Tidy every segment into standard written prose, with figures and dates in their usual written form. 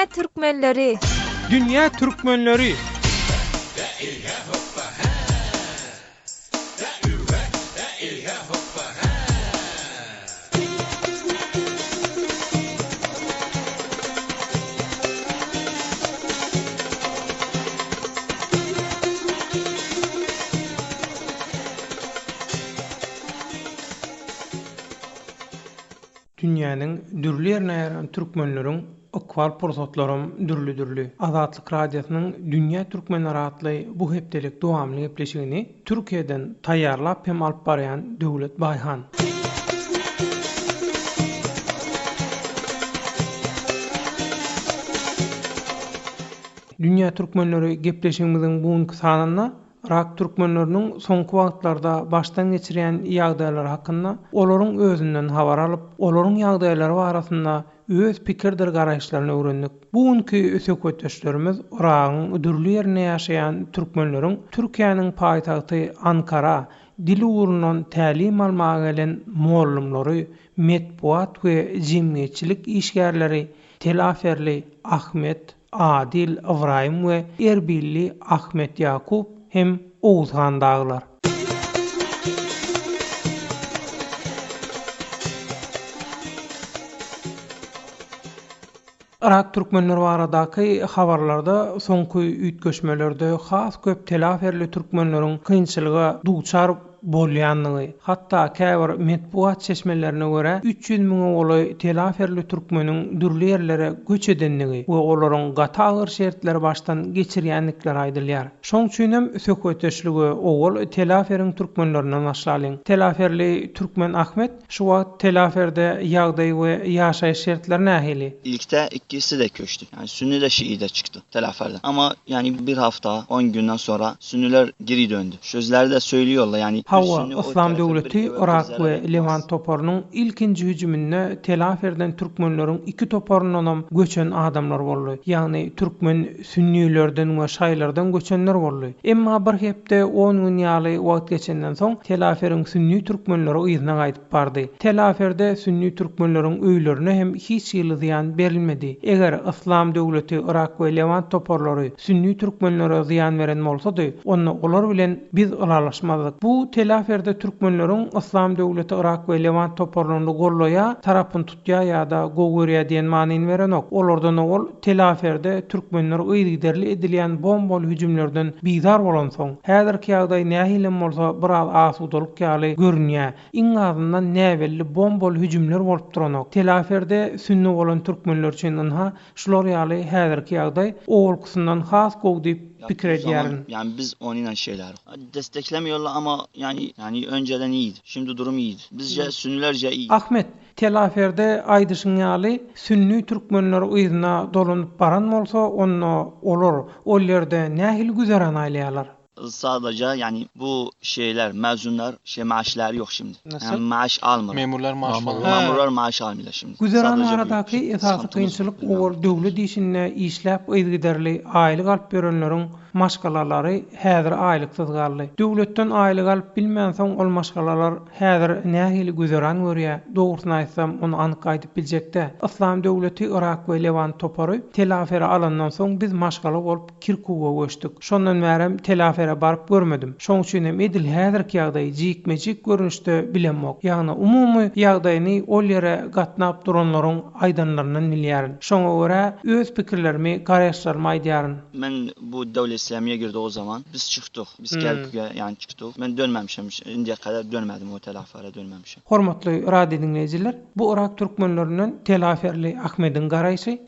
Dünýä türkmenleri! Dünýä türkmenleri! Dünýäniň dürli ýerine ýaýran türkmenleriň ykbal pursatlaram dürli-dürli. Azatlyk Radiosynyň Dünýä türkmenleri atly bu hepdelik dowamly gepleşigini Türkiýeden taýýarlap hem alyp barýan Döwlet Baýhan. Dünýä türkmenleri gepleşigimiziň bu günki sanynda Yrak türkmenleriniň soňky wagtlarda başdan geçirýän ýagdaýlary hakynda olaryň özünden habar alyp, olaryň ýagdaýlary barasynda öz pikirdir garaýyşlaryny öwrendik. Bu günki söhbetdeşlerimiz Yragyň dürli ýerinde ýaşaýan türkmenleriň Türkiýäniň paýtagty Ankara dil ugrundan tälim almaga gelen mollumlary, metbugat we jemgyýetçilik işgärleri Telaferli Ahmet Adil Ybraýym we Erbilli Ahmet Ýakup hem Oguzhan dagylar. Yrak türkmenleri baradaky habarlarda soňky üýtgeşmelerde has köp telaferli türkmenleriň kynçylyga duçar bolýandygy, hatda käbir metbugat çeşmelerine görä, 300 müňe golaý telaferli türkmeniň dürli ýerlere göç edendigi we olaryň gaty agyr şertleri başdan geçirýändikleri aýdylýar. Şoň üçinem söhbetdeşligi owal Telaferiň türkmenlerinden başlalyň. Telaferli türkmen Ahmet Şu wagt Telaferde ýagdaý we ýaşaýyş şertleri nähili? Ilkde ikisi de köçdi. Yani Sünni de Şii de çykdy Telaferde. Ama yani bir hafta, on günden sonra Sünniler geri döndü. Sözleri de söylüyorlar yani bir Hawa, Sünni o Yslam tarafa bir döwleti eve bir Yrak zarar we etmez. Lewant toparynyň ilkinji hüjüminde Telaferden türkmenleriň iki toparyndanam göçen adamlar boldy. Ýagny türkmen sünnilerden we şaýylardan göçenler boldy. Emma bir hepde, on gün ýaly wagt geçenden soň, Telaferiň sünni türkmenleri yzyna gaýdyp bardy. Telaferde sünni türkmenleriň öýlerine hem hiç hili zyýan berilmedi. Eger Yslam döwleti Yrak we Lewant toparlary sünni türkmenlere zyýan beren bolsady, onda olar bilen biz ylalaşmazdyk. Bu Telaferde türkmenleriň Yslam döwleti Yrak we Lewant toparlaryny gollaýa, tarapyny tutýa ýa-da gowy görýä diýen manyny berenok. Olardan owal Telaferde türkmenler yzygiderli edilýän bombaly hüjümlerden bizar bolansoň, häzirki ýagdaý nähilem bolsa biraz asudalyk ýaly görünýä. Iň azyndan näbelli bombaly hüjümler bolup duranok. Telaferde sünni bolan türkmenler üçin ynha, şular ýaly häzirki ýagdaý owalkysyndan has gowy diýip pikir Yaptığı zaman edýärin. yani biz onunla şeyler desteklemiyorlar ama yani yani önceden iyiydi. Şimdi durum iyiydi. Bizce Sünnilerce iyi. Ahmet, Telaferde aýdyşyň ýaly, sünni türkmenler yzyna dolanyp baran bolsa, onda olar ol ýerde nähili güzeran aýlaýarlar? Sadaja yani bu şeyler mezunlar şey maaşları yok şimdi. Nasıl? Yani maaş almıyor. Memurlar maaş falan. Memurlar maaş almıyorlar şimdi. Güzeran Sadece baradaky bir esasy sıkıntımız kynçylyk var. owal döwlet işinde işläp yzygiderli aýlyk alyp ýörenleriň maşgalalary häzir aýlyksyz galdy. Döwletden aýlyk alyp bilmänsoň ol maşgalalar Häzir nähili güzeran görýä, dogrusyny aýtsam, ony anyk aýdyp biljek däl. Yslam döwleti Yrak we Lewant topary Telaferi alandan soň biz maşgala bolup Kirkuga göçdük. Şondan bärem Telafere baryp görmedim. Şoň üçin hem edil häzirki ýagdaýy jikme-jik görnüşde bilemok. Ýagny umumy ýagdaýyny ol ýere gatnap duranlaryň aýdanlaryndan bilýärin. Şoňa görä öz pikirlerimi, garaýyşlarymy aýdýaryn. Men bu Döwlet Islamiýa girdi o zaman. Biz çykdyk. Biz Kerküge yani çykdyk. Men dönmemişim. Indiye kadar dönmedim o Telafere dönmemişim. Hormatly radio diňleýjiler, bu Yrak türkmenlerinden Telaferli Ahmediň garaýşy.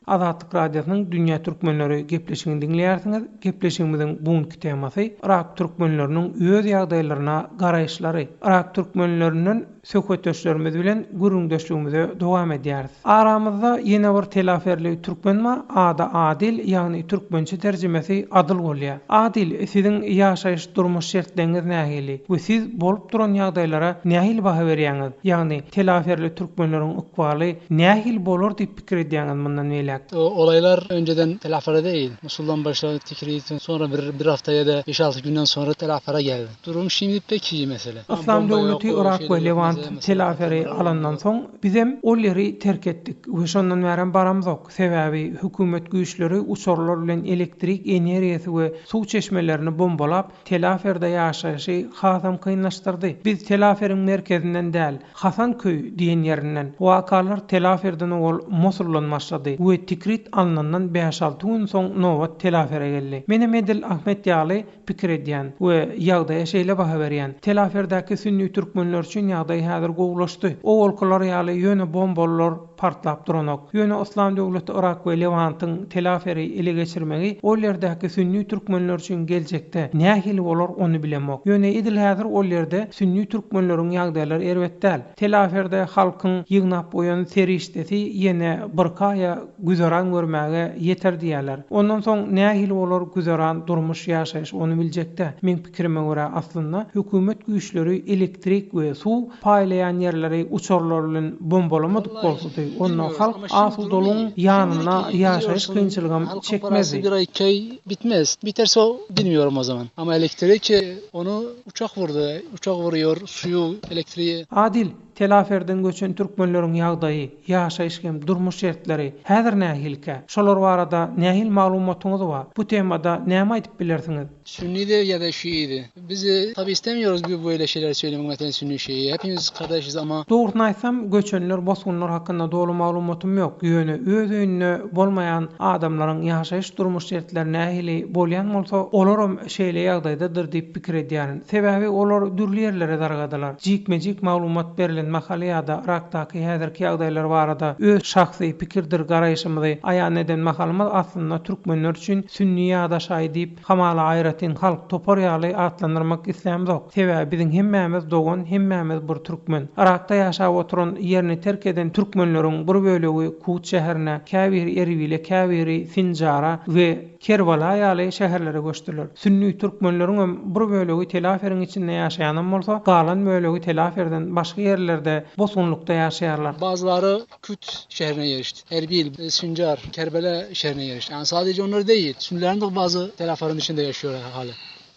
Azatlyk Radiosynyň Dünýä Türkmenleri gepleşigini diňleýärsiňiz. Gepleşigimiziň bu günki temasy Yrak türkmenleriniň öz ýagdaýlaryna garaýyşlary. Yrak türkmenlerinden söhbetdeşlerimiz bilen gürrüňdeşligimize dowam edýäris. Aramyzda ýene bir telaferli türkmen bar, ady Adil, ýagny türkmençe terjimesi Adyl bolýar. Adil, siziň ýaşaýyş durmuş şertleňiz nähili we siz bolup duran ýagdaýlara nähili baha berýäňiz? Ýagny telaferli türkmenleriň ykbaly nähili bolar diýip pikir edýäňiz mundan beýläk? beýläk. Olaylar önceden Telafara değil, Musul'dan başladı Tikrit'in sonra bir, bir hafta ya da 5-6 günden sonra Telafara geldi. Durum şimdi pek iyi mesela. Yslam döwleti Yrak we Lewant Telaferi alandan soň, bizem ol ýeri terk etdik we şondan bärem baramzok. Sebäbi hökümet güýçleri uçarlar bilen elektrik energiýasy we suw çeşmelerini bombalap, Telaferde ýaşaýşy hasam kynlaşdyrdy. Biz Telaferiň merkezinden däl, Hasanköý diýen ýerinden. Wakalar Telaferden owal Mosuldan başlady we Tikrit alnandan bäş-alty gün soň nobat Telafere geldi. Menem edil Ahmet ýaly pikir edýän we ýagdaýa şeýle baha berýän. Telaferdäki sünni türkmenler üçin ýagdaý häzir gowulaşdy. Owalkylar ýaly ýöne bombalar partlap duranok. Ýöne Yslam döwleti Yrak we Lewantyň Telaferi ele geçirmegi ol ýerdäki sünni türkmenler üçin geljekde nähili bolar ony bilemok. Ýöne edil häzir ol ýerde sünni türkmenleriň ýagdaýlary erbet däl. Telaferde halkyň ýygnap goýan serişdesi ýene birki aýa güzeran görmäge ýeter diýýärler. Ondan soň nähili bolar güzeran durmuş ýaşaýyş ony biljekdä. Meň pikirime görä aslynda hökümet güýçleri elektrik we suw paýlaýan ýerleri uçarlar bilen bombalamadyk bolsady onda halk asudalygyň ýanynda ýaşaýyş kynçylygam çekmezdi. Bir aý iki aý bitmez. Biterse bilmiyorum o zaman. Ama elektrik onu uçak vurdu. Uçak vuruyor suyu elektriği. Adil, Telaferden göçen türkmenleriň ýagdaýy, ýaşaýyş hem durmuş şertleri häzir nähilikä? Şolar barada nähili maglumatyňyz bar? Bu temada näme aýdyp bilersiňiz? Sünni-de ýa-da şiidi. Biz tabi istemiyoruz bu böyle şeyler söylemek mesela sünni şii. Hepimiz kardeşiz ama. Dogrusyny aýtsam, göçenler, bosgunlar hakynda doly maglumatym ýok. Ýöne öz öýünde bolmaýan adamlaryň ýaşaýyş-durmuş şertleri nähili bolýan bolsa, olaram şeýle ýagdaýdadyr diýip pikir edýärin. Sebäbi olar dürli ýerlere dargadylar. Jikme-jik maglumat berlen mahaly ýa-da Yrakdaky häzirki ýagdaýlar barada öz şahsy pikirdir garaýşymyzy aýan eden mahalymyz aslynda türkmenler üçin sünni ýa-da şaýy diýip hamala aýratyn halk, topar ýaly atlandyrmak islämzok. Sebäbi biziň hemmämiz dogan, hemmämiz bir türkmen. Yrakda ýaşap oturan, ýerini terk eden türkmenleriň bir bölegi Kut şäherine, käbiri Erbile, käbiri Sinjara we Kerbala ýaly şäherlere göçdüler. Sünni türkmenleriňem bir bölegi Telaferiň içinde ýaşaýanam bolsa, galan bölegi Telaferden başga ýerlerde bosgunlykda ýaşaýarlar. Bazylary Küt şäherine ýerişdi. Erbil, Sinjar, Kerbela şäherine ýerişdi. Yani sadece onlar değil, Sünnileriň de bazı Telaferin içinde ýaşıyor hala.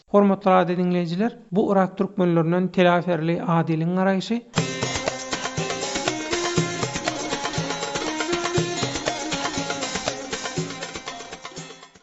Hormatly radio diňleýjiler, bu Yrak türkmenlerinden Telaferli Adiliň garaýşy.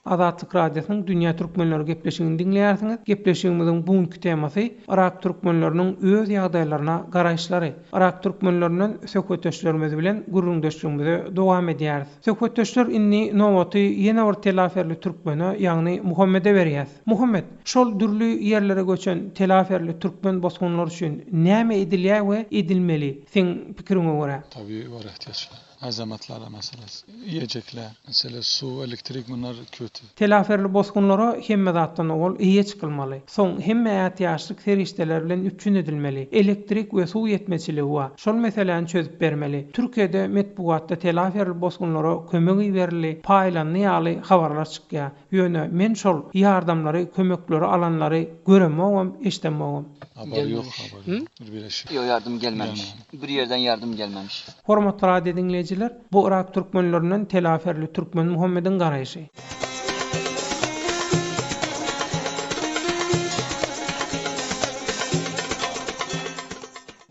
Azatlyk Radiosynyň Dünýä Türkmenleri gepleşigini diňleýärsiňiz. Gepleşigimiziň bu günki temasy Yrak türkmenleriniň öz ýagdaýlaryna garaýyşlary. Yrak türkmenlerinden söhbetdeşlerimiz bilen gürrüňdeşligimizi dowam edýäris. Söhbetdeşler indi nobaty ýene bir telaferli türkmene, ýagny Muhammede berýäs. Muhammet, şol dürli ýerlere göçen telaferli türkmen bosgunlar üçin näme edilýär we edilmeli, seň pikiriňe görä? Tabii bar ihtiyaçlar. Azamatlara meselesi. Iýecekler. Mesele suw, elektrik munlar köti. Telaferli bosgunlara hemme zatdan owal eýe çykylmaly. Soň hemme ätiýaçlyk serişdeler bilen üpjün edilmeli. Elektrik we suw ýetmezçiligi bar. Şol meseläni çözüp bermeli. Türkiýede metbugatda telaferli bosgunlara kömek iberildi, paýlandy ýaly habarlar çykýar. Ýöne men şol ýardamlary, kömekleri alanlary göremogam, eşdemogam. Habar ýok, habar ýok. Bir bire Ýok ýardym gelmemiş. Bir ýerden ýardym gelmemiş. Hormatly radio diňleýjiler, bu Yrak türkmenlerinden Telaferli Türkmen Muhammediň garaýşy.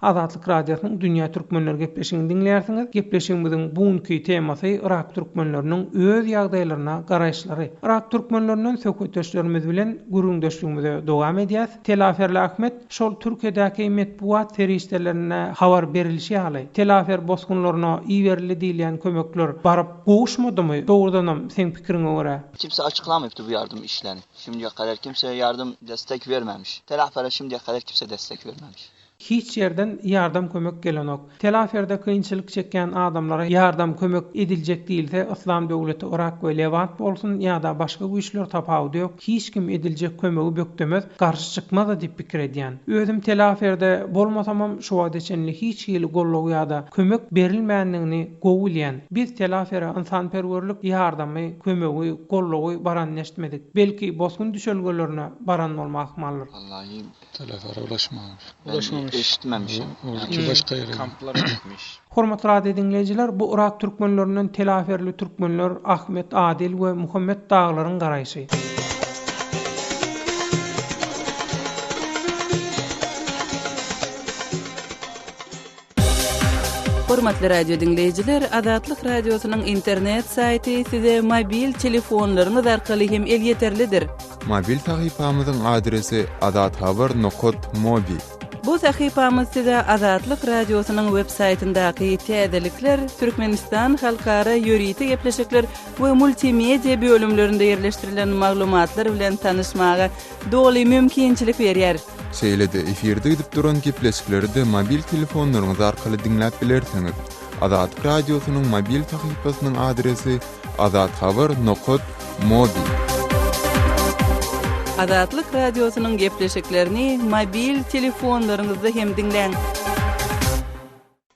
Azatlyk Radiosynyň Dünýä Türkmenleri gepleşigini diňleýärsiňiz. Gepleşigimiziň bu günki temasy Yrak türkmenleriniň öz ýagdaýlaryna garaýyşlary. Yrak türkmenlerinden söhbetdeşlerimiz bilen gürrüňdeşligimize dowam edýäs. Telaferli Ahmet, şol Türkiýedäki metbugat serişdelerinde habar berilişi ýaly, Telafer bosgunlaryna iberildi diýilýän kömekler baryp gowuşmadymy dogrudanam seň pikiriňe görä? Kimse açyklamypdy bu ýardym işlerini. Şimdiye kadar kimse ýardym destek vermemiş. Telafere şimdiye kadar kimse destek vermemiş. Hiç ýerden ýardam-kömek gelenok. Telaferde kynçylyk çekýän adamlara ýardam-kömek ediljek diýilse, Yslam döwleti Yrak we Lewant bolsun ýa-da başga güýçler tapawudy ýok, hiç kim ediljek kömegi bökdemez, garşy çykmaz-a diýip pikir edýän. Özüm Telaferde bolmasamam şu wagta çenli hiç hili goldaw ýa-da kömek berilmändigini gowy bilýän. Biz Telafere ynsanperwerlik ýardamy, kömegi, goldawy baranyny eşitmedik. Belki bosgun düşelgelerine baran bolmagy ahmaldyr. Vallahi Telefara ulaşmamış. Ulaşmamış. Eşitmemiş. Eşitmemişim. Oradaki başka yere. Kamplara gitmiş. Hormatly radio diňleýjiler, bu Yrak türkmenlerinden Telaferli türkmenler Ahmet Adil we Muhammet dagylaryň garaýşy. Hormatly radio diňleýjiler, Azatlyk Radiosynyň internet saýty size mobil telefonlaryňyz arkaly hem elýeterlidir. Mobil sahypamyzyň adresi azathabar nokat mobi. Bu sahypamyz size Azatlyk Radiosynyň web saýtyndaky täzelikler, Türkmenistan halkara ýörite gepleşikler we multimedia bölümlerinde ýerleşdirilen maglumatlar bilen tanyşmaga doly mümkinçilik berýär. Şeýle-de efirde gidip duran gepleşikleri-de mobil telefonlaryňyz arkaly diňläp bilersiňiz. Azatlyk Radiosynyň mobil sahypasynyň adresi azathabar nokat mobi. Azatlyk Radiosynyň gepleşiklerini mobil telefonlaryňyzda hem diňläň.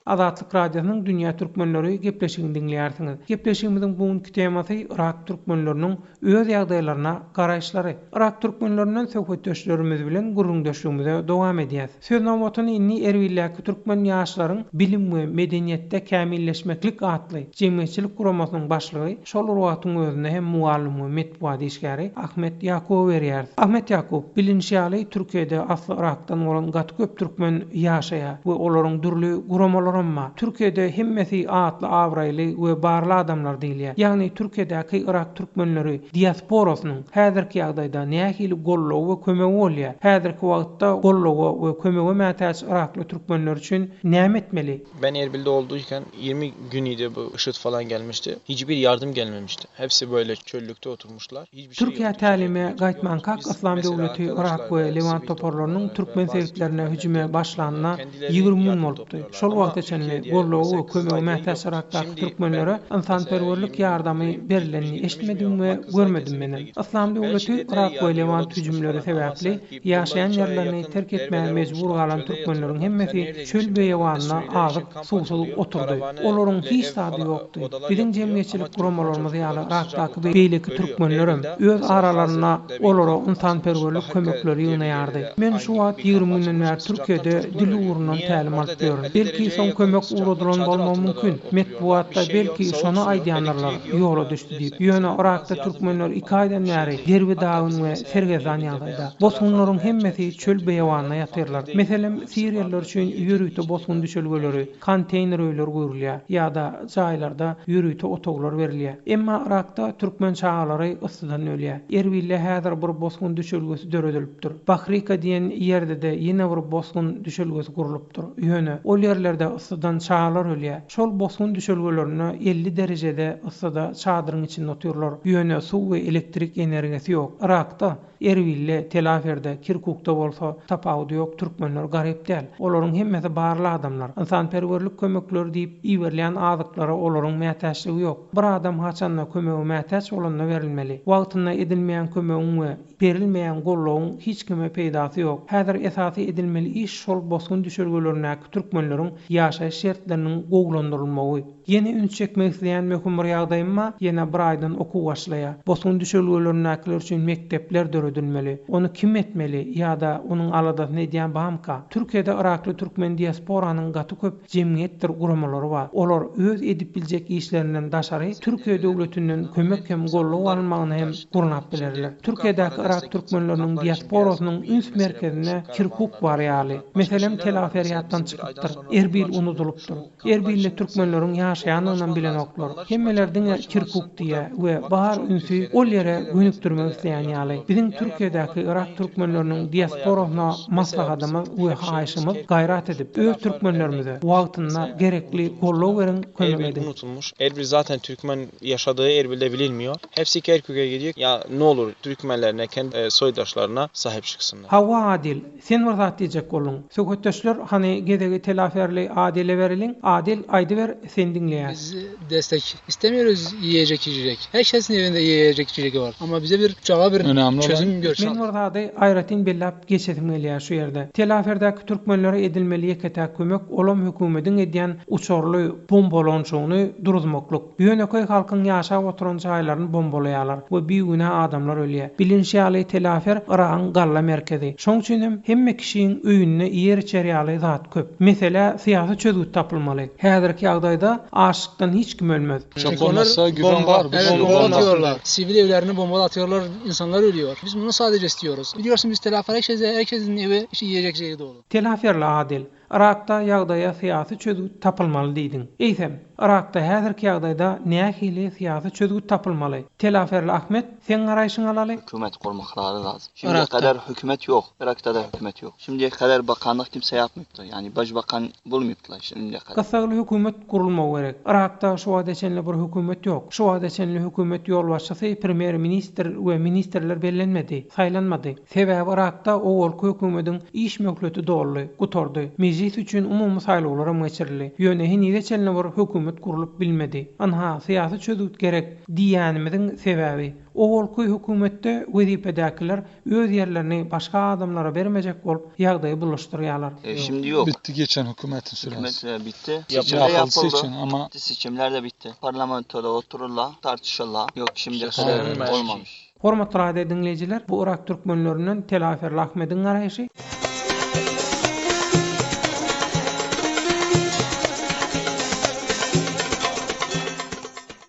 Azatlyk Radiosynyň Dünýä Türkmenleri gepleşigini diňleýärsiňiz. Gepleşigimiziň bu günki temasy Yrak türkmenleriniň öz ýagdaýlaryna garaýyşlary. Yrak türkmenlerinden söhbetdeşlerimiz bilen gürrüňdeşligimize dowam edýäs. Söz nobatyny indi Erbildäki türkmen ýaşlaryň bilim we medeniýetde kämilleşmeklik atly jemgyýetçilik guramasynyň başlygy, şol bir wagtyň özünde hem mugallym we metbugat işgäri Ahmet Ýakuba berýäris. Ahmet Ýakup, bilinişi ýaly, Türkiýede asly Yrakdan bolan gaty köp türkmen ýaşaýar we olaryň dürli guramalaram bar. Türkiýede hemmesi atly-abraýly we barly adamlar diýilýär. Ýagny Türkiýedäki yrak türkmenleri diasporasynyň häzirki ýagdaýda nähili goldawy we kömegi bolýar? Häzirki wagtda goldawa we kömege mätäç yrakly türkmenler üçin näme etmeli? Ben Erbilde olduyken 20 gün idi bu IŞİD falan gelmişti. Hiçbir yardım gelmemişti. Hepsi böyle çöllükte oturmuşlar. Türkiýä tälime gaýtmankak Yslam döwleti Yrak we Lewant toparlarynyň türkmen sebitlerine hüjüme başlanyna 20 gün bolupdy. Şol wagta çenli goldawa we kömege mätäç Yrakdaky türkmenlere ynsanperwerlik ýardamy berlenini eşitmedim we görmedim menem. Yslam döwleti Yrak we Lewant hüjümleri sebäpli ýaşaýan ýerlerini terk etmäge mejbur galan türkmenleriň hemmesi çöl beýewanynda azyk, suwsuz oturdy. Olaryň hiç zady ýokdy. Biziň jemgyýetçilik guramalarymyz ýaly Yrakdaky beýleki türkmenlerem öz aralarynda olara ynsanperwerlik kömekleri ýygnaýardy. Men şu wagt 20 günden bäri Türkiýede dil ugrundan tälim alyp ýörün. Belki soň kömek ugradylan bolmagy mümkin. Metbugatda belki şony aýdýandyrlar, ýola düşdi diýip. Ýöne Yrakda türkmenler iki aýdan bäri derbi-dagyn we sergezdan ýagdaýda. Bosgunlaryň hemmesi çöl beýewanda ýatyrlar. Meselem, siriýalylar üçin ýörite bosgun düşelgeleri, konteýner öýler gurulýar ýa-da jaýlarda ýörite otaglar berilýär. Emma Yrakda türkmen çagalary yssydan ölýär. Erbilde häzir bir bosgun düşelgesi döredilipdir. Bahrika diýen ýerde-de ýene bir bosgun düşelgesi gurlupdyr. Ýöne ol ýerlerde yssydan çagalar ölýär. Şol bosgun düşelgelerinde 50 derejede yssyda çadyryň içinde otyrlar. Ýöne suw we elektrik energiýasy ýok. Yrakda Erbilde, Telaferde, Kirkukda bolsa tapawudy ýok türkmenler garyp däl. Olaryň hemmesi barly adamlar. Ynsanperwerlik kömekleri diýip iberilýän azyklara olaryň mätäçligi ýok. Bir adam haçanda kömege mätäç bolanda berilmeli. Wagtynda edilmeýän kömegiň we berilmeýän goldawyň hiç kime peýdasy ýok. Häzir esasy edilmeli iş şol bosgun düşelgelerindäki türkmenleriň ýaşaýyş şertleriniň gowulandyrylmagy. Ýene üns çekmek isleýän möhüm bir ýagdaýym bar, ýene bir aýdan okuw başlaýar. Bosgun düşelgelerindäkiler üçin mekdepler döredilmeli. Ony kim etmeli ýa-da onuň aladasyny edýän barmyka? Türkiýede yrakly türkmen diasporanyň gaty köp jemgyýetdir guramalary bar. Olar öz edip biljek işlerinden daşary Türkiýe döwletinden kömek hem goldaw alynmagyny hem gurnap bilerler. Türkiýedäki yrak türkmenleriniň diasporasynyň üns merkezinde Kirkuk bar ýaly. Meselem Telafer ýatdan çykypdyr. Erbil unudylypdyr. Erbilde türkmenleriň ýaşaýandygynam bilenoklar. Hemmeler diňe Kirkuk diýýär we bar ünsi ol ýere gönükdirmek isleýän ýaly. Biziň Türkiýedäki yrak türkmenleriniň diasporasyna maslahatymyz we haýyşymyz gaýrat edip, öz türkmenlerimize wagtynda gerekli goldaw beriň, kömek Erbil ediň. unutulmuş. Erbil zaten Türkmen yaşadığı Erbilde bilinmiyor. Hepsi Kerkük'e gidiyor. Ya ne olur Türkmenlerine, kendi soydaşlarına sahip çıksınlar. Hawa Adil, Sen bir zat diýjek bolduň. Söhbetdeşler, hany gezegi Telaferli Adile bereliň. Adil, aýdyber, seni diňleýäs. diňleýäs. Biz destek istemiyoruz yiyecek içecek. Herkesin evinde yiyecek içecek bar. Ama bize bir uçağa bir Önemli olan çözüm görse. Men bir zady aýratyn belläp geçesim gelýär şu ýerde. Telaferdäki türkmenlere edilmeli ýeke-täk kömek olam hökümediň edýän uçarly bombalanyşygyny duruzmaklyk. Ýönekeý halkyň ýaşap oturan jaýlaryny bombalaýarlar we bigünä adamlar ölýär. Bilinşi ýaly Telafer Yragyň galla merkezi. Şoň üçin hem hemme kişiň öýünde iýer-içer ýaly zat köp. Meselä syýasy çözgüt tapylmaly. Häzirki ýagdaýda açlykdan hiç kim ölmez. Uçak olmasa güven var. Bir Evet şey bomba olmaz. atıyorlar. Sivil evlerine bomba atıyorlar. İnsanlar ölüyor. Biz bunu sadece istiyoruz. Biliyorsun biz Telafer herkese, herkesin evi işte yiyecek şeyi dolu. Telaferli Adil, Yrakda ýagdaýa syýasy çözgüt tapylmaly diýdiň. Eýsem, Yrakda häzirki ýagdaýda nähili syýasy çözgüt tapylmaly? Telaferli Ahmet, seň garaýşyňy alaly. Hükümet kurmakları lazım. Şimdiye Irak'ta. kadar hükümet yok. Irak'ta da hükümet yok. Şimdiye kadar bakanlık kimse yapmıyordu. Yani başbakan bulmuyordular şimdiye kadar. Gyssagly hökümet gurulmagy gerek. Yrakda şu wagta çenli bir hökümet ýok. Şu wagta çenli hökümet ýolbaşçysy, premýer-ministr we ministrler bellenmedi, saýlanmady. Sebäbi Yrakda owalky hökümediň iş möhleti doldy, gutardy. Mejlis üçin umumy saýlawlaram geçirildi. Ýöne henize çenli bir hökümet gurlup bilmedi. Ynha, syýasy çözgüt gerek diýýänimiziň sebäbi. Owalky hökümetde wezipedäkiler öz ýerlerini başga adamlara bermejek bolup, ýagdaýy bulaşdyrýarlar. E, şimdi yok. Bitti geçen hükümetin süresi. Hükümet e, bitti. Seçimler Yapıldığı yapıldı. için ama Bitti, Seçimler de bitti. Parlamentoda otururlar, tartışırlar. Yok şimdiye kadar Söylenmez. olmamış. Hormatly radio diňleýjiler, bu Yrak türkmenlerinden Telaferli Ahmediň garaýşy.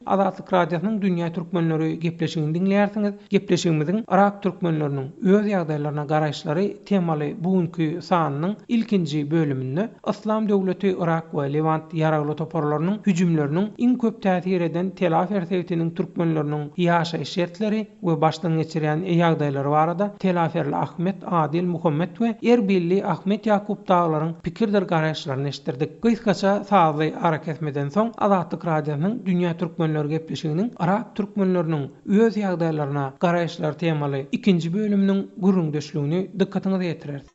Azatlyk Radiosynyň Dünýä Türkmenleri gepleşigini diňleýärsiňiz. Gepleşigimiziň Yrak türkmenleriniň öz ýagdaýlaryna garaýyşlary temaly bu günki sanynyň ilkinji bölüminde Yslam döwleti Yrak we Lewant ýaragly toparlarynyň hüjümleriniň iň köp täsir eden Telafer sebitiniň türkmenleriniň ýaşaýyş şertleri we başdan geçirýän ýagdaýlary barada Telaferli Ahmet Adil Muhammet we Erbilli Ahmet Ýakup dagylaryň pikirdir garaýyşlaryny eşitdirdik. Gysgaça sazly arakesmeden soň Azatlyk Radiosynyň Dünýä Türkmenleri gepleşiginiň Yrak türkmenleriniň öz ýagdaýlaryna garaýyşlary temaly ikinji bölüminiň gürrüňdeşligini dykgatyňyza ýetireris.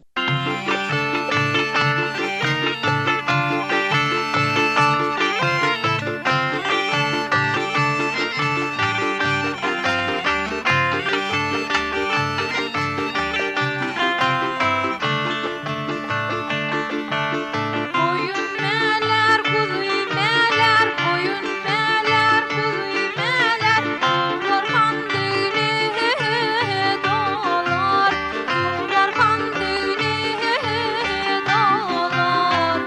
Goýun mäler, guzy mäler, goýun mäler, guzy mäler, Suwlar han düýne dolar, suwlar han düýne dolar.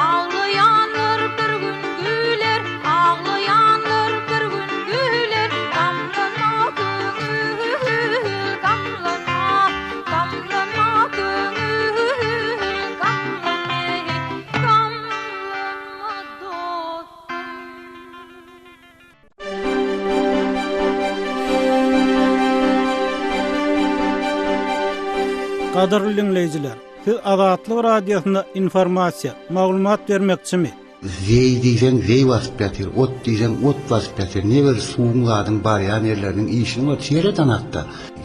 Aglaýanlar bir gün güler, aglaýanlar bir gün güler, Gamlanma köňül, gamlanma, gamlanma köňül, gamlanma, gamlanma dostum. Gadyrly diňleýjiler, siz Azatlyk Radiosynda informasiýa, maglumat bermekçimi? Zeý diýseň zeý basyp ýatyr, ot diýseň ot basyp ýatyr. Ne bir suwuň zadyň barýan ýerleriniň işini bor sereden hatda.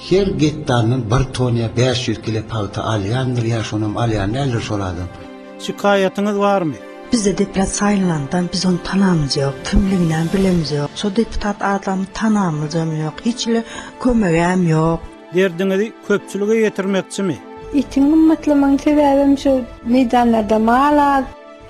Her gektardan 1 ton ýa 500 kilo pagta alýandyr ýa şonam alýan däldir şol adam. Şikaýatyňyz barmy? Bizde deputat saýlanandan biz ony tanamyz ýok, kimliginem bilemiz ýok. Şo deputat adamy tanamyzam ýok, hiç hili kömegem ýok. Derdiňizi köpçülige ýetirmekçimi? Etiň gymmatlamagyň sebäbem şo meýdanlarda mal az,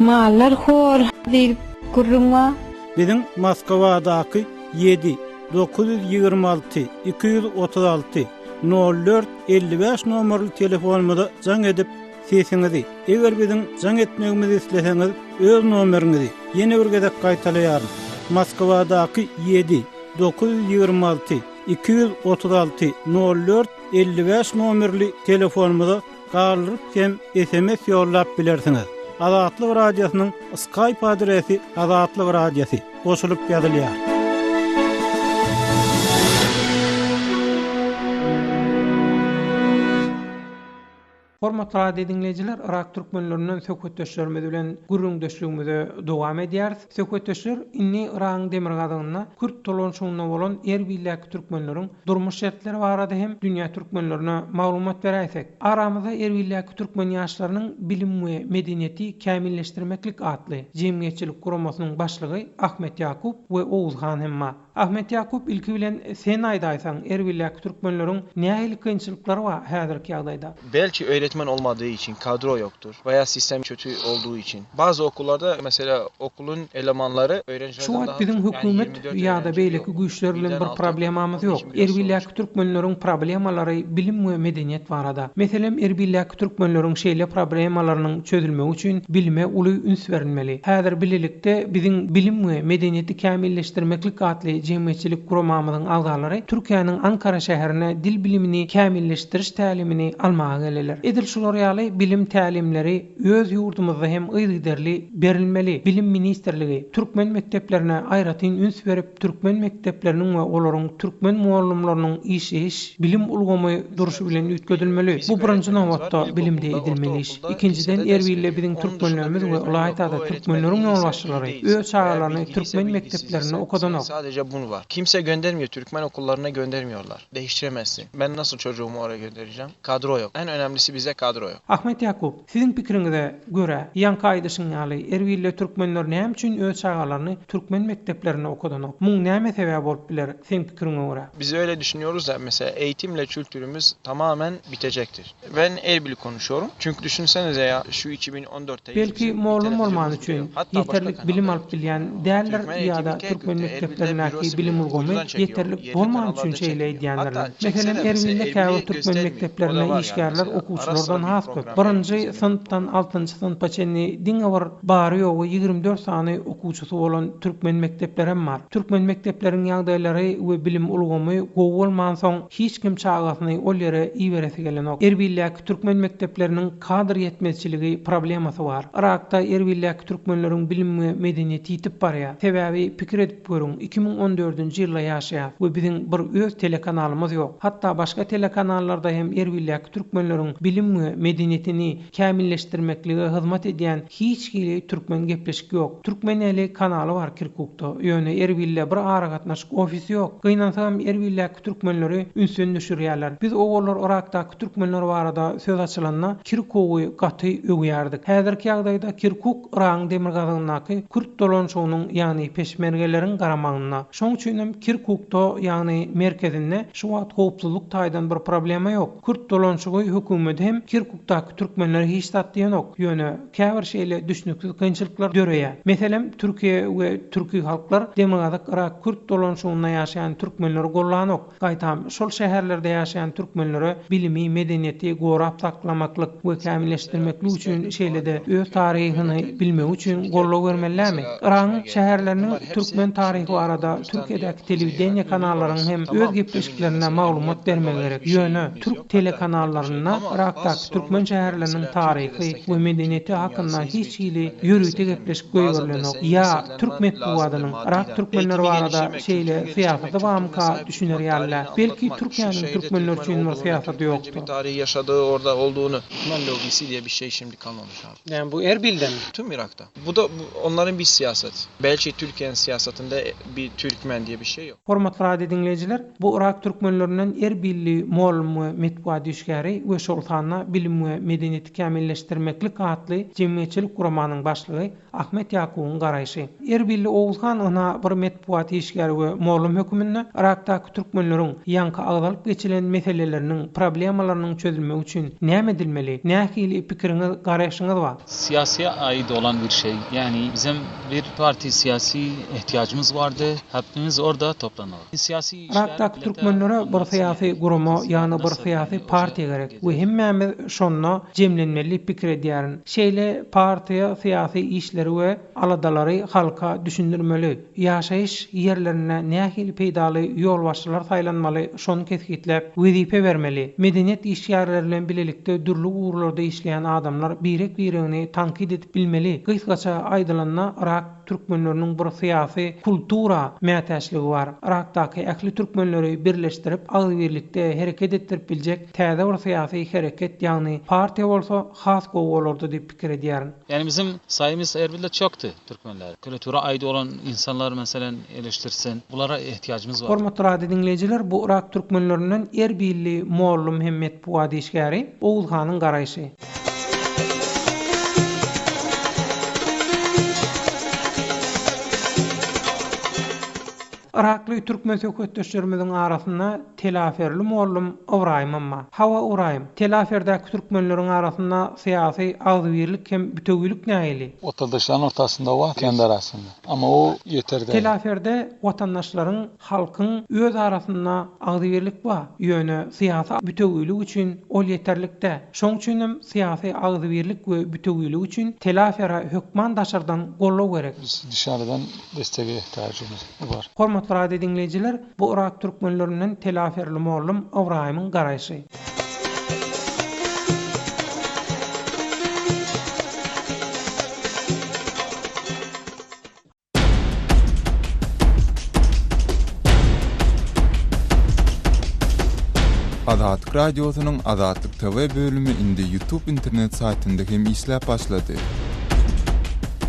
mallar hor diýlip gürrüň bar. Biziň Moskwadaky 7 926 236 04 55 nomerli telefonymyza jaň edip sesiňizi, eger biziň jaň etmegimizi isleseňiz, öz nomeriňizi ýene bir gezek gaýtalaýaryn. Moskwadaky 7 926 236 04 55 nomerli telefonymyza galdyryp hem SMS ýollap bilersiňiz. Azatlyk Radiosynyň Skype adresi Azatlyk Radiosy goşulyp ýazylýar. Hormatly radio diňleýjiler, Yrak türkmenlerinden söhbetdeşlerimiz bilen gürrüňdeşligimize dowam edýäris. Söhbetdeşler indi Yragyň demirgazygynda kürt dolanyşygynda bolan Erbildäki türkmenleriň durmuş şertleri barada hem dünýä türkmenlerine maglumat beräýsek. Aramyzda Erbildäki türkmen ýaşlarynyň bilim we medeniýeti kämilleşdirmeklik atly jemgyýetçilik guramasynyň başlygy Ahmet Ýakup we Oguzhan hem bar. Ahmet Ýakup ilki bilen sen aýdaýsaň Erbildäki türkmenleriň nähili kynçylyklary bar häzirki ýagdaýda? Belki öğretmen olmadığı için kadro yoktur veya sistem kötü olduğu için. Bazı okullarda mesela okulun elemanları Şu öğrencilerden wagt daha biziň çok yani hökümet 24 ýa-da öğrenci beýleki bir güýçler bilen birden bir 6 problemamyz 15 ýok. milyon sonuç. Erbildäki türkmenleriň problemalary bilim we medeniýet barada. Meselem Erbildäki türkmenleriň şeýle problemalarynyň çözülmegi üçin bilime uly üns berilmeli. Häzir bilelikde biziň Bilim we medeniýeti kämilleşdirmeklik atly jemgyýetçilik guramamyzyň agzalary Türkiýäniň Ankara şäherine dil bilimini kämilleşdiriş tälimini almaga geleler. Edil şular ýaly bilim tälimleri öz ýurdumyzda hem yzygiderli berilmeli. Bilim ministrligi türkmen mekdeplerine aýratyn üns berip, türkmen mekdepleriniň we olaryň türkmen mugallymlarynyň işleýiş bilim ulgamy durşy bilen üýtgedilmeli. Bu birinji nobatda bilimde edilmeli iş. Ikinjiden Erbilde biziň türkmenlerimiz we ylaýta-da türkmenleriň ýolbaşçylary öz çagalaryny türkmen mekdeplerinde okadanok. Sadece bunu var. Kimse göndermiyor Türkmen okullarına göndermiyorlar. Değiştiremezsin. Ben nasıl çocuğumu oraya göndereceğim? Kadro yok. En önemlisi bize kadro yok. Ahmet Ýakup, siziň pikiriňize görä, ýaňky aýdyşyň ýaly, Erbilde türkmenler näme üçin öz çagalaryny türkmen mekdeplerinde okadanok? Muň näme sebäbi bolup biler, seň pikiriňe görä? Biz öyle düşünüyoruz da mesela eğitimle kültürümüz tamamen bitecektir. Ben Erbil konuşuyorum. Çünkü düşünsenize ya şu 2014'teyiz. Belki mollum bolmany üçin ýeterlik bilim alyp bilýän däldir ýa-da türkmen mekdeplerindäki bilim ulgamy ýeterlik bolmany üçin şeýle edýändirler. Meselem Erbilde käbir türkmen mekdeplerinde işgärler okuwçylardan has köp. Birinji synpdan altynjy synpa çenli diňe bir bary-ýogy 24 sany okuwçysy bolan türkmen mekdeplerem bar. Türkmen mekdepleriň ýagdaýlary we bilim ulgamy gowy bolmansoň Hiç kim çagasyny ol ýere iberesi gelenok. Erbildäki türkmen mekdepleriniň kadr ýetmezçiligi problemasy bar. Yrakda Erbildäki türkmenleriň bilim we medeniýeti ýitip barýar. Sebäbi pikir edip görüň, 2014-nji ýylda ýaşaýas we biziň bir öz telekanalymyz ýok. Hatda başga telekanallarda hem Erbildäki türkmenleriň bilim we medeniýetini kämilleşdirmeklige hyzmat edýän hiç hili türkmen gepleşik ýok. Türkmen eli kanaly bar Kirkukda, ýöne Erbilde bir aragatnaşyk ofisi ýok. Gynansagam Erbildäki türkmenleri ünsden düşürýärler. Biz owallar Yrakdaky türkmenler barada söz açylanda Kirkugy gaty öwýärdik. Häzirki ýagdaýda Kirkuk Yragyň demirgazygyndaky kürt dolanyşygynyň ýagny peşmergeleriň garamagynda. Şoň üçinem Kirkukda ýagny merkezinde şu wagt howpsuzlyk taýdan bir problema ýok. Kürt dolanyşygy hökümeti hem Kirkukdaky türkmenlere hiç zat diýenok. Ýöne käbir şeýle düşnüksiz kynçylyklar döreýär. Meselem, Türkiýe we türki halklar Demirgazyk Yrak kürt dolanyşygynda ýaşaýan türkmenleri gollanok. Gaýtam, şol şäherlerde ýaşaýan türkmenlere bilimi, medeniýeti gorap saklamaklyk we kämilleşdirmeklik üçin şeýle-de öz taryhyny bilmegi üçin goldaw bermelilämi? Yragyň şäherleriniň türkmen taryhy barada Türkiýedäki Telewideniýe kanallaryň hem öz gepleşiklerinde maglumat bermegi gerek. Ýöne türk telekanallarynda Yrakdaky türkmen şäherleriniň taryhy we medeniýeti hakynda hiç hili ýörite gepleşik goýberilenok. Ýa türk metbugadynyň Yrak türkmenleri barada şeýle syýasaty barmyka düşüner ýaly däl. Belki Türkiýäniň türkmenler üçin bir syýasaty ýokdur. Näme bu Erbildemi? Tüm Irakda. Bu da onların bir siyaset. Belki Türkiye'nin siyasetinde bir Türkmen diye bir şey yok. Hormatly radio diňleýjiler, bu Yrak türkmenlerinden Erbilli mugallym we metbugat işgäri we şol sanda Bilim we medeniýeti kämilleşdirmeklik atly jemgyýetçilik guramanyň başlygy Ahmet Ýakubyň garaýşy. Erbilli Oguzhan ynha bir metbugat işgäri we mugallym höküminde Yrakdaky türkmenleriň ýaňky agzalyp geçilen meseleleriniň, problemalarynyň çözülmegi üçin näme edilmeli? Nähili pikiriňiz, garaýşyňyz bar? Siyasiye ait olan bir şey. Yani bizim bir parti siyasi ihtiyacımız vardı. Hepimiz orada toplanalım. Siyasi işler Yrakdaky türkmenlere bir syýasy gurama, ýagny bir syýasy partiýa gerek we hemmämiz şonda jemlenmeli diýip pikir edýärin. Şeýle partiýa syýasy işleri we aladalary halka düşündirmeli. Ýaşaýyş ýerlerinde nähili peýdaly ýolbaşçylar saýlanmaly şony kesgitläp, wezipe bermeli. Medeniýet işgärleri bilen bilelikde dürli ugurlarda işleýän adamlar birek-biregini tankyt edip bilmeli. Gysgaça aýdylanda, Yrak. türkmenleriniň bir syýasy kultura mätäçligi bar. Yrakdaky ähli türkmenleri birleşdirip, agzybirlikde hereket etdirip biljek täze bir syýasy hereket, ýagny partiýa bolsa has gowy bolardy diýip pikir edýärin. Ýani bizim saýymyz Erbilde çokdy türkmenler. Kultura aýdy bolan insanlar meselen eleştirsin. Bulara ihtiyacymyz bar. Hormatly radio diňleýjiler bu Yrak türkmenlerinden Erbilli mollum hem metbugat işgäri Oguzhanyň garaýşy. Yrakly türkmen söhbetdeşlerimiziň arasynda Telaferli mollum Ybraýymam bar. Hawa Ybraýym, Telaferdäki türkmenleriň arasynda syýasy agzybirlik hem bütewilik nähili? Watandaşlaryň ortasynda bar, kendi arasynda. Amma o ýeter däl. Telaferde watandaşlaryň, halkyň öz arasynda agzybirlik bar, ýöne syýasy bütewilik üçin ol ýeterlik däl. Şoň üçinem syýasy agzybirlik we bütewilik üçin Telafere hökman daşardan goldaw gerek. Biz dışarıdan destege ihtiyacımız bar. Hormatly radio diňleýjiler, bu Yrak türkmenlerinden Telaferli mollum Ybraýymyň garaýşy. Azatlyk Radiosynyň Azatlyk TV bölümi indi YouTube internet saýtynda hem işläp başlady.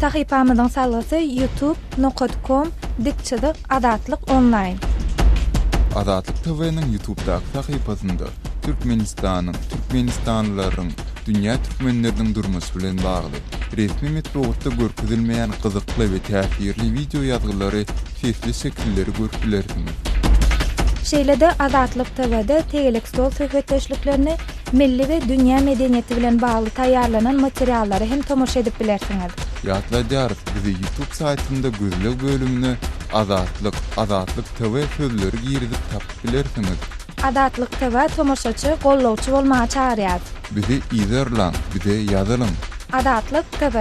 Sahypamyzyň salgysy youtube nokat kom dik çyzyk azatlyk onlaýn. Azatlyk TV-niň YouTubedaky sahypasynda Türkmenistanyň, türkmenistanlylaryň, dünýä türkmenleriniň durmuşy bilen bagly, resmi metbugatda görkezilmeýän gyzykly we täsirli wideo ýazgylary, sesli şekilleri görüp bilersiňiz. Şeýle-de Azatlyk TW-de tegelek stol söhbetdeşliklerini, milli we dünýä medeniýeti bilen bagly taýýarlanan materiallara hem tomaşa edip bilersiňiz. Ýatladýarys, bizi YouTube saýtynda gözleg bölümine Azatlyk, Azatlyk TV sözleri girizip tapyp bilersiňiz. Azatlyk TV tomaşaçy, gollawçy bolmaga çagyrýarys. Bizi yzarlaň, bize ýazylyň. Azatlyk TV.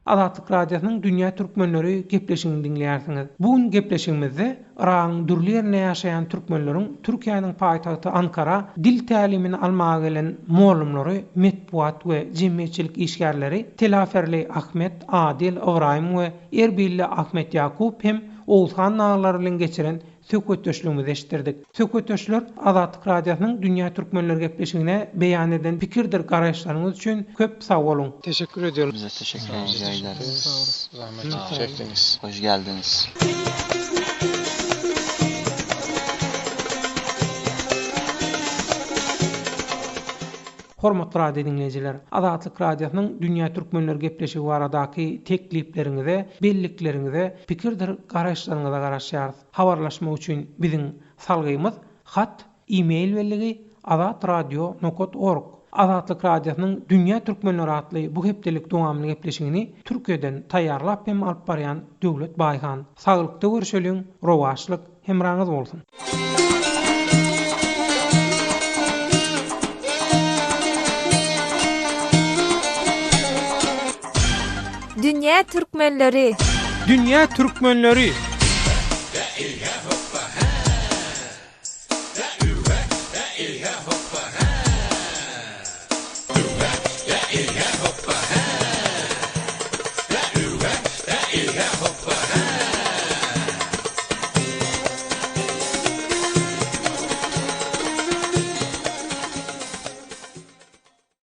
Azatlyk Radiosynyň Dünýä Türkmenleri gepleşigini diňleýärsiňiz. Bu gün gepleşigimizde Yragyň dürli ýerinde ýaşaýan türkmenleriň Türkiýäniň paýtagty Ankara dil tälimini almaga gelen mollumlary, metbugat we jemgyýetçilik işgärleri Telaferli Ahmet, Adil, Ybraýym we Erbilli Ahmet Ýakup hem Oguzhan nagylary bilen geçiren söhbetdeşligimizi eşitdirdik. Söhbetdeşler Azatlyk Radiosynyň Dünýä Türkmenleri gepleşigine beýan eden pikirdir garaýyşlaryňyz üçin köp sag boluň. Teşekkür ediyorum. Biz-de teşekkür ederiz. Zahmet çekdiňiz. Hoş geldiňiz. Hormatly radio diňleýjiler, Azatlyk Radiosynyň Dünýä Türkmenleri gepleşigi baradaky teklipleriňize, bellikleriňize, pikirdir garaýyşlaryňyza garaşýarys. Habarlaşmak üçin biziň salgymyz, hat, e-mail belligi, azatradio nokat org. Azatlyk Radiosynyň Dünýä Türkmenleri atly bu hepdelik dowamly gepleşigini Türkiýeden taýýarlap hem alyp barýan Döwlet Baýhan. Saglykda görşeliň, rowaçlyk hemraňyz bolsun! Dünýä Türkmenleri! Dünýä Türkmenleri!